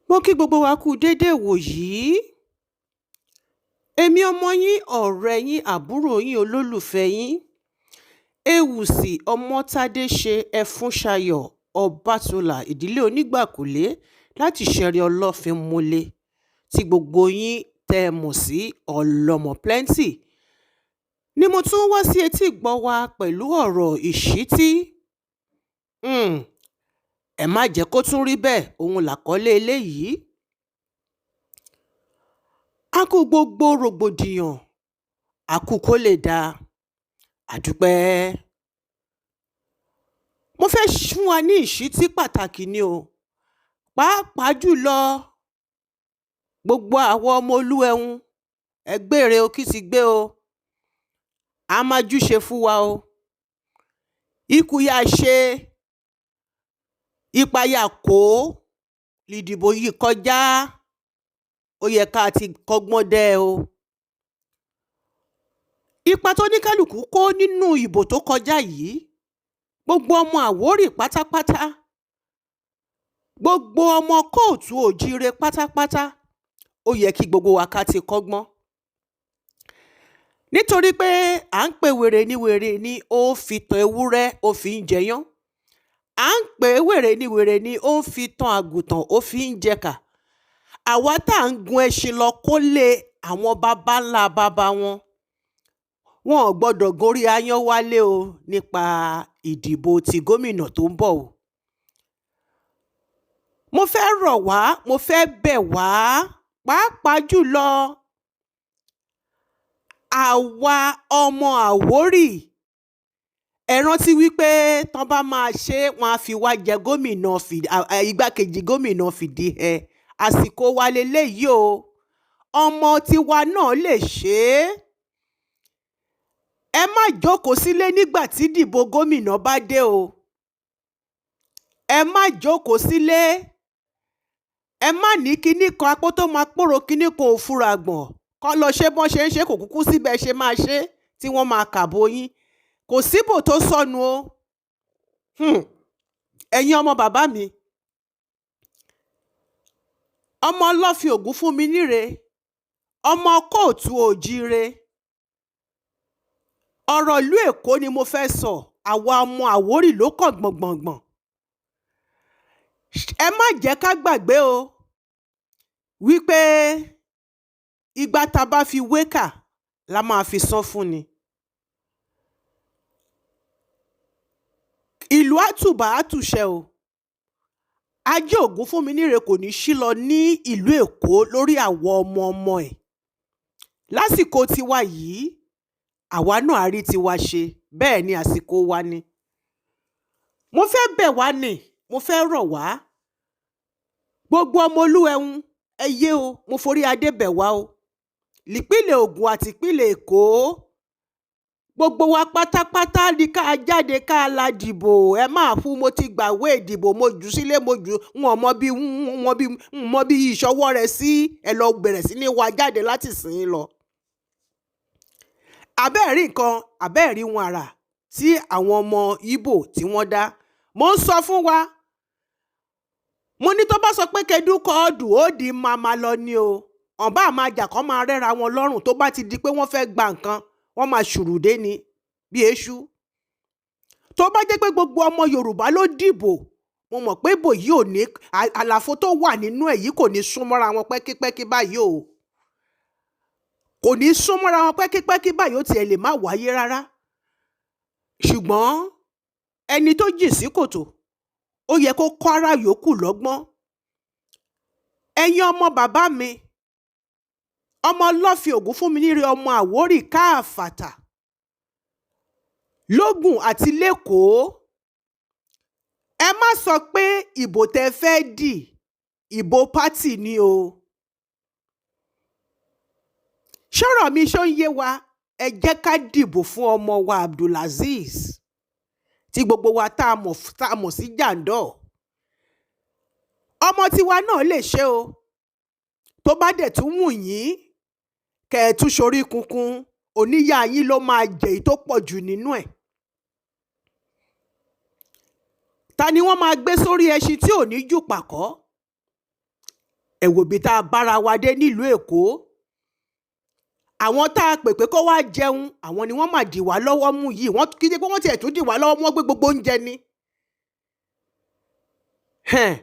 Mo kí gbogbo wa kú déédéé ìwòyí. Èmi ọmọ yín, ọ̀rẹ́ yín, àbúrò yín, olólùfẹ́ yín, Ewùsì Ọmọ́tádéṣe Ẹfúnṣayọ̀ Ọbátúlá, ìdílé onígbàkúlé láti Ìṣẹ̀rí Ọlọ́fin Múlẹ̀, tí gbogbo yín tẹ́ ẹ mọ̀ sí Ọlọ́mọ Plenty, ni mo tún wá sí etí ìgbọ́ wa pẹ̀lú ọ̀rọ̀ ìṣítí. Ẹ má jẹ́ kó tún rí bẹ́ẹ̀, òun làkọ́lé eléyìí. A kú gbogbo rògbòdìyàn, a kú kó lè dáa, àdúpẹ́. Mo fẹ́ fún wa ní ìṣítí pàtàkì ni o, pàápàá jùlọ gbogbo àwọn ọmọ Olúẹhun, ẹ gbére o, kí ti gbé o, a máa júṣe fún wa o. Ikú yá ṣe, ipa yà kó, ìdìbò yìí kọjá, ó yẹ ká ti kọ́gbọ́n dẹ́ o. Ipa tó ní kálukú kó nínú ìbò tó kọjá yìí, gbogbo ọmọ Àwórì pátápátá, gbogbo ọmọ kóòtù òjíire pátápátá, ó yẹ kí gbogbo wa ká ti kọ́gbọ́n. Nítorí pé à ń pè wèrè ní wèrè ní ó fi tan ewúrẹ́, ó fi ń jẹyán. À ń pè wèrè ní wèrè ní ó fi tan àgùntàn, ó fi ń jẹkà. Àwa tá à ń gun ẹṣin lọ kólé àwọn baba ńlá baba wọn. Wọn ò gbọ́dọ̀ gorí aáyán wálé o nípa ìdìbò ti gómìnà tó ń bọ̀ o. Mo fẹ́ rọ̀ wá, mo fẹ́ bẹ̀ wá, pàápàá jùlọ àwa ọmọ Àwórì. Ẹ rántí wípé tán bá máa ṣe, wọ́n á fi wá jẹ gómìnà, igbákejì gómìnà fìdíhẹ. Àsìkò wa leléyìí o. Ọmọ tiwa náà lè ṣe é. Ẹ má jókòó sílé nígbà tí ìdìbò gómìnà bá dé o. Ẹ má jókòó sílé. Ẹ má ní kinní kan apó tó máa pòrò kinní kan ò fura gbọ̀n. Kọ́ lọ ṣe bọ́n ṣe ń ṣe, kò kúkú síbẹ̀ ṣe máa ṣe tí wọ́n máa kàbò yín. Kò síbò tó sọnù o. Ẹ̀yin ọmọ bàbá mi, ọmọ Ọlọ́fin Ògúnfúnminíre, ọmọ kóòtù òjíire. Ọ̀rọ̀ ìlú Èkó ni mo fẹ́ sọ, àwa ọmọ Àwórì ló kàn gbọ̀ngbọ̀ngbọ̀n. Ẹ má jẹ́ ká gbàgbé o wípé ìgbà tá a bá fi wékà la máa fi san fún ni. Ìlú àtùbà àtùṣẹ o. Ajé Ògúnfúnminíre kò ní sí lọ ní ìlú Èkó lórí àwọ ọmọ ọmọ ẹ̀. Lásìkò tiwa yìí, àwa náà á rí tiwa ṣe, bẹ́ẹ̀ ni àsìkò wa ni. Mo fẹ́ bẹ̀ wá ni, mo fẹ́ rọ̀ wá. Gbogbo ọmọ Olúẹhun, ẹ yé o, mo forí adé bẹ̀ wá o. Ìpínlẹ̀ Ògùn àti ìpínlẹ̀ Èkó, gbogbo wa pátápátá ni ká jáde ká la dìbò. Ẹ máa fún, mo ti gbàwé ìdìbò, mo jù sílé, mo jù wọn mọ bí wọn bí mọ bí ìṣọwọ́ rẹ̀ sí. Ẹ lọ bẹ̀rẹ̀ sí ní wá jáde láti sìn lọ. Àbẹ́ẹ̀rí nǹkan, àbẹ́ẹ̀rí wọn àrà tí àwọn ọmọ Ìgbò tí wọ́n dá. Mo ń sọ fún wa. Mo ní tó bá sọ pé kedu kọ́ọ̀dù ó di màmá lọ ni o. Ọ̀nbá máa jà kọ́ máa rẹ́ra wọn lọ́rùn, tó bá ti di pé wọ́n fẹ́ gba nǹkan, wọ́n máa ṣùrùdé ni bí eṣú. Tó bá jẹ́ pé gbogbo ọmọ Yorùbá ló dìbò, mo mọ̀ pé ìbò yìí ò ní àlàfo tó wà nínú ẹ̀ yìí, kò ní súnmọ́ra wọn pẹ́kípẹ́kí báyìí o. Kò ní súnmọ́ra wọn pẹ́kípẹ́kí báyìí, ó tiẹ̀ lè má wáyé rárá. Ṣùgbọ́n ẹni tó jìn sí kòtò, ó yẹ kó kọ́ ara yòókù lọ́gbọ́n. Ẹ̀yin ọmọ bàbá mi, ọmọ Ọlọ́fin Ògúnfúnminíre, ọmọ Àwórì káàfàtà, lógùn àti lẹ́kọ̀ọ́, ẹ má sọ pé ìbò tẹ́ fẹ́ dì, ìbò pátì ni o. Ṣọ́rọ̀ mi ṣó ń yé wa? Ẹ jẹ́ ká dìbò fún ọmọ wa Abdulazeez, tí gbogbo wa tá a mọ̀ sí Jandor. Ọmọ tiwa náà lè ṣe o. Tó bá dẹ̀ tún wù yín, kẹ́ ẹ tún sorí kunkun, oníyá yín ló máa jẹ èyí tó pọ̀ jù nínú ẹ̀. Ta ni wọ́n máa gbé sórí ẹṣin tí ò ní jù pàkọ́? Ẹ wò bí tá a bára wa dé nílùú Èkó. Àwọn tá a pè pé kó wá jẹun, àwọn ni wọ́n mà dì wá lọ́wọ́ mú yìí. Wọ́n kí ni pé wọ́n tiẹ̀ tún dì wá lọ́wọ́ mú, wọ́n gbé gbogbo oúnjẹ ni. Hẹ́n.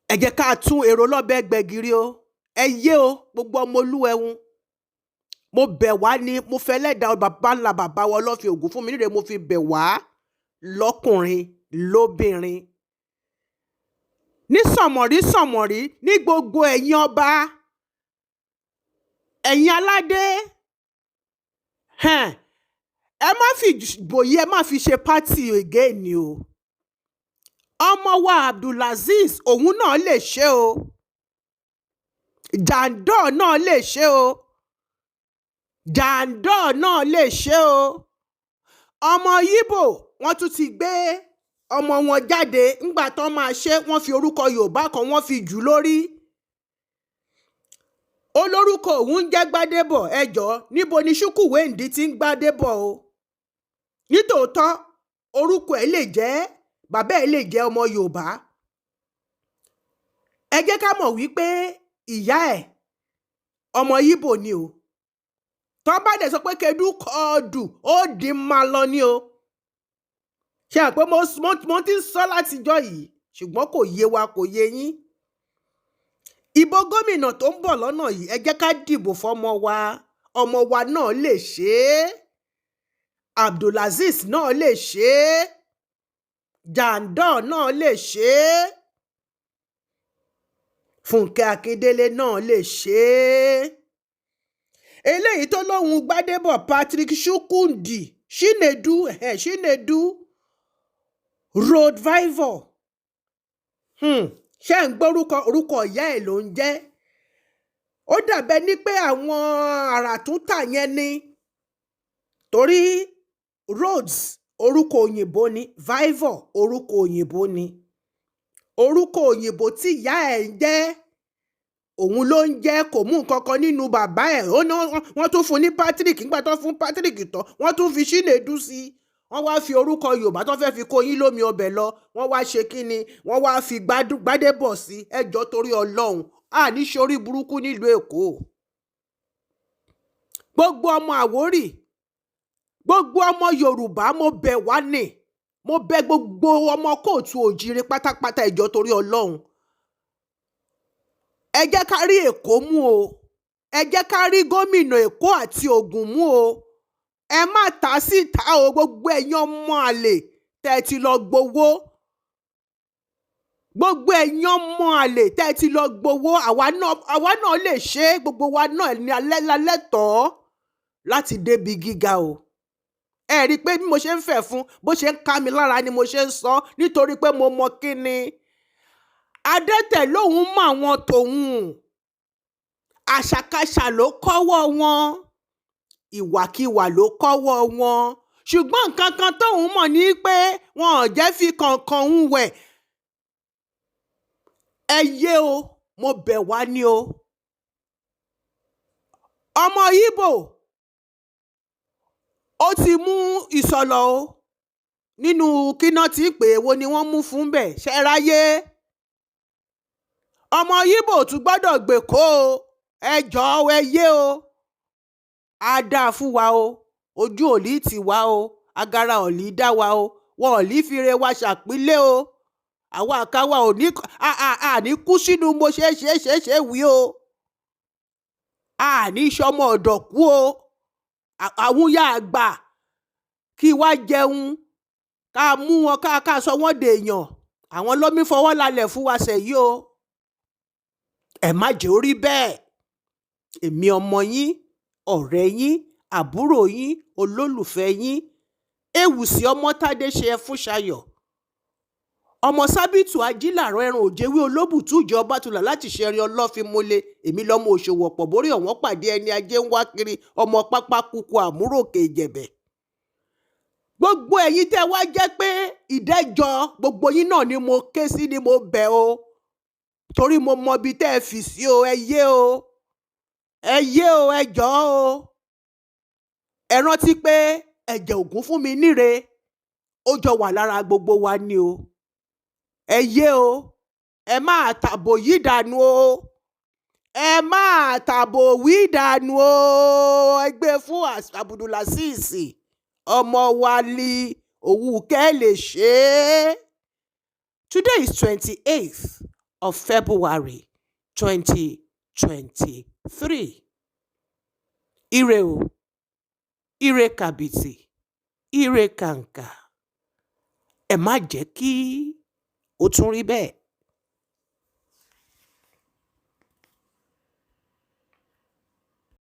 Ẹ jẹ́ ká tún èrò lọ́bẹ̀ gbẹ̀gìrì o. Ẹ yé o, gbogbo ọmọ olúwẹ̀hún, mo bẹ̀ wá ní, mo fẹ́ lẹ́dàá bàbá ńlá bàbá wa ọlọ́fin ògún fún mi níre, mo fi bẹ̀ wá lọ́kùnrin lóbìnrin, ní sànmọ̀rí sànmọ̀rí, ní gbogbo ẹ̀yin ọba, ẹ̀yin aládé. Hẹ́n. Ẹ má fi ìbò yìí, ẹ má fi ṣe party again o. Ọmọ wa Abdulazeez, òun náà lè ṣe o. Jandor náà lè ṣe o. Jandor náà lè ṣe o. Ọmọ Yíbò, wọ́n tún ti gbé ọmọ wọn jáde. Ńgbà tán máa ṣe, wọ́n fi orúkọ Yorùbá kan, wọ́n fi jù lórí. Ó lórúkọ òun ń jẹ́ Gbádébọ̀. Ẹjọ́, níbo ni Chukwuwéǹdí ti ń Gbádébọ̀ o? Nítòótọ́, orúkọ ẹ̀ lè jẹ́, bàbá ẹ̀ lè jẹ́ ọmọ Yorùbá. Ẹ jẹ́ ká mọ̀ wípé ìyá ẹ̀, ọmọ Yíbò ni o. Tọ́ bá dẹ̀ sọ pé kedu kọ́ọ̀dù, ó di máa lọ ní o. Ṣe àpé mo ti ń sọ látijọ́ yìí, ṣùgbọ́n kò yé wa, kò yé yín. Ìbò gómìnà tó ń bọ̀ lọ́nà yìí, ẹ jẹ́ ká dìbò fọmọ wa. Ọmọ wa náà lè ṣe é. Abdulazeez náà lè ṣe é. Jandor náà lè ṣe é. Fúnkẹ́ Akíndélé náà lè ṣe é. Eléyìí tó lóun Gbádébọ̀, Patrick Chukwudi Chinedu, Chinedu Rhodes-Vivour. Ṣé ń gbórúkọ? Orúkọ ìyá ẹ̀ ló ń jẹ́. Ó dàbẹ́ ní pé àwọn àràtúntà yẹn ni, torí Rhodes, orúkọ òyìnbó ni. Vivour, orúkọ òyìnbó ni. Orúkọ òyìnbó tí ìyá ẹ̀ ń jẹ́, òun ló ń jẹ́. Kò mú nǹkan kan nínú bàbá ẹ̀. Ó ní wọ́n tún fún ní Patrick. Nígbà tó fún Patrick tán, wọ́n tún fi Chinedu sí i. Wọ́n wá fi orúkọ Yorùbá tó fẹ́ fi kó yín lómi ọbẹ̀ lọ, wọ́n wá ṣe kí ni, wọ́n wá fi Gbádébọ̀ sí. Ẹjọ́, torí Ọlọ́run, a ní sórí burúkú nílùú Èkó. Gbogbo ọmọ Àwórì, gbogbo ọmọ Yorùbá, mo bẹ̀ wá ní, mo bẹ̀ gbogbo ọmọ káàárọ̀ oòjíire pátápátá. Ẹjọ́, torí Ọlọ́run, ẹ jẹ́ ká rí Èkó mú o. Ẹ jẹ́ ká rí gómìnà Èkó àti Ògùn mú o. Ẹ má ta síta o. Gbogbo ẹ̀yin ọmọ àlè tẹ́ ẹ ti lọ gbowó, gbogbo ẹ̀yin ọmọ àlè tẹ́ ẹ ti lọ gbowó, àwa náà lè ṣe é. Gbogbo wa náà ní alẹ́ lálẹ́ tọ́ láti débi gíga o. Ẹ rí i pé bí mo ṣe ń fẹ̀ fún, bó ṣe ń ká mi lára ni mo ṣe ń sọ, nítorí pé mo mọ kí ni adẹ́tẹ̀ lòun mọ àwọn tòun. Àṣàkáṣà ló kọ́wọ́ wọn, ìwàkiwà ló kọ́wọ́ wọn, ṣùgbọ́n nǹkan kan tóun mọ̀ ní pé wọn ò jẹ́ fi kànkàn ń wẹ̀. Ẹ yé o, mo bẹ̀ wá ní o. Ọmọ Ìgbò, ó ti mú ìsọ̀lọ̀ o nínú kíná tí ń pè é wo ni wọ́n mú fún bẹ́ẹ̀ ṣe ráyé. Ọmọ Ìgbò tún gbọ́dọ̀ gbèkó o. Ẹ jọ̀ọ́, ẹ yé o. Á dáa fún wa o. Ojú ò ní tì wá o. Agara ò ní dá wa o. Wọn ò ní fi re wa ṣàpínlẹ̀ o. Àwa àkàwà ò ní àní kú sínú mo ṣe ṣe ṣe ṣe wí o. Àní sọmọ ọ̀dọ̀ kú o. Àwọn yà àgbà kí wá jẹun, ká mú wọn, ká sọ wọ́n dèèyàn. Àwọn lómi fọwọ́ lálẹ̀ fún wa ṣèyí o. Ẹ má jẹ́ ó rí bẹ́ẹ̀. Èmi ọmọ yín, ọ̀rẹ́ yín, àbúrò yín, olólùfẹ́ yín, Ewùsì Ọmọ́tádé ṣe é fún Ṣayọ̀, ọmọ Sábìtù Ajílàrọ̀ ẹran òjèwé olóbùtú ìjọ Ọbátúlà láti ṣẹrin ọlọ́fin mọ́lẹ̀. Èmi lọ́mọ òṣòwò ọ̀pọ̀ borí ọ̀wọ́n pàdé ẹni ajé ń wá kiri, ọmọ pápá kúkú àmúròkè ìjẹ̀bẹ̀. Gbogbo ẹ̀yin tẹ́ wá jẹ́ pé ìdẹ́jọ́, gbogbo yín náà ni mo ké sí, ni mo bẹ̀ o, torí mo mọ ibi tẹ́ ẹ fi sí o. Ẹ yé o, ẹ yé o, ẹ jọ̀ọ́ o. Ẹ rántí pé ẹ̀jẹ̀ Ògún fún mi níre, ó jọ wà lára gbogbo wa ni o. Ẹ yé o. Ẹ máa tàbò yí dànù o, ẹ máa tàbò wí dànù o. Ẹ gbé fún Abdulazeez ọmọ wa ní òwú kẹ́ lè ṣe é. Today is 28th of February 2023. Ire o, ire kàbìtì, ire kàǹkà. Ẹ má jẹ́ kí ó tún rí bẹ́ẹ̀.